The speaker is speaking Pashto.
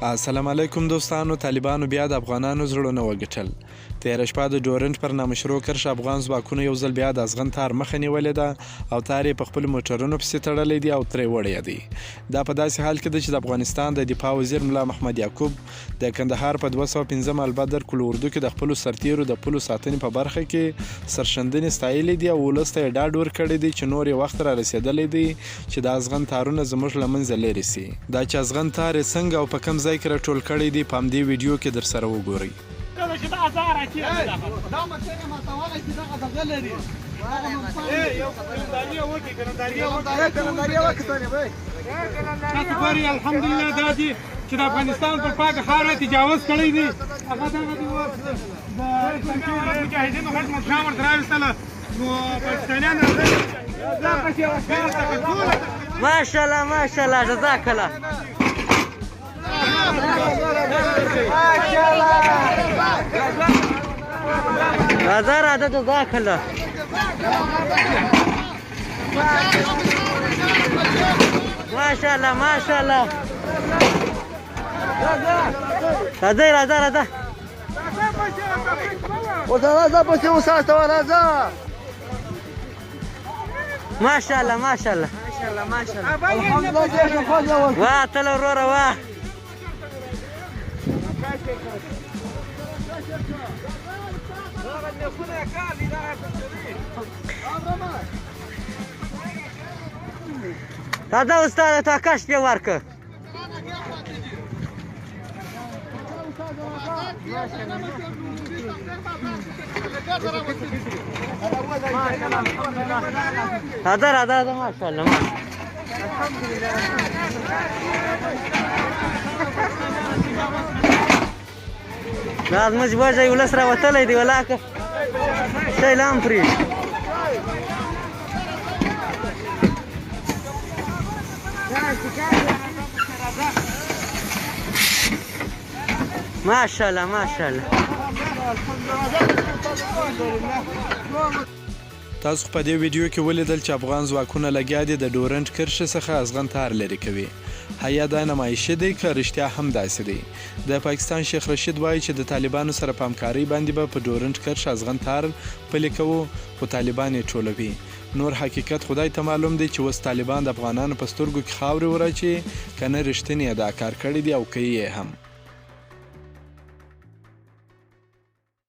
السلام علیکم دوستانو، طالبانو بیا د افغانانو زړونه وګټل. تیره شپه د ډورنټ پر نامشروع کرښه افغان ځواکونو یو ځل بیا د ازغن تار مخه نیولې ده او تار یې په خپلو موټرونو پسې تړلی دی او ترې وړی دی. دا په داسې حال کې ده چې د افغانستان د دفاع وزیر ملا محمد یعقوب د کندهار په 205 البدر قول اردو کې د خپلو سرتیرو د پولو ساتنې په برخه کې سرښندنې ستایلې دي او ولس ته یې ډاډ ورکړی دی چې نور یې وخت رارسېدلی دی چې دا ازغن تارونه زموږ له منځه لرې شي. دا چې ازغن تار یې څنګه او په کوم ځای کې راټول کړی دی په همدې ویډیو کې درسره وګورئ. تاسو ګورئ الحمدلله دا دي چې د افغانستان پر پاکه خاوره تجاوز کړی دی، هغه دغه دی اوس د مجاهدینو غټ مشران ورته راوستله، نو پاکستانیان راغلي. ماشاءالله ماشاءالله، جزاک الله. راځه راځه، جزاک الله. ماشاءالله ماشاءالله، راځه راځه راځه. ورته راځه، پسې وساته راځه. ماشاءالله ماشاءالله ماشاءالله. واه تل وروره واه. راځه استاده، تا کش پې ورکړه. راځه راځه راځه، ماشاءالله. دا زموږ وږی ولس راوتلی دی، ولاکه شی لام پرېږدي. ماشاءالله ماشاءالله. تاسو خو په دې ویډیو کې ولیدل چې افغان ځواکونه لګیا دي د ډورنټ کرښې څخه ازغن تار لرې کوي. هیا دا نمایشي دی که رښتیا هم داسې دی؟ د پاکستان شیخ رشید وایي چې د طالبانو سره په همکارۍ باندې به په ډورنټ کرښه ازغن تار پلي کوو، خو طالبان یې ټولوي. نور حقیقت خدای ته معلوم دی چې اوس طالبان د افغانانو په سترګو کې خاورې وراچوي که نه رښتیني یې دا کار کړی دی او کوي یې هم.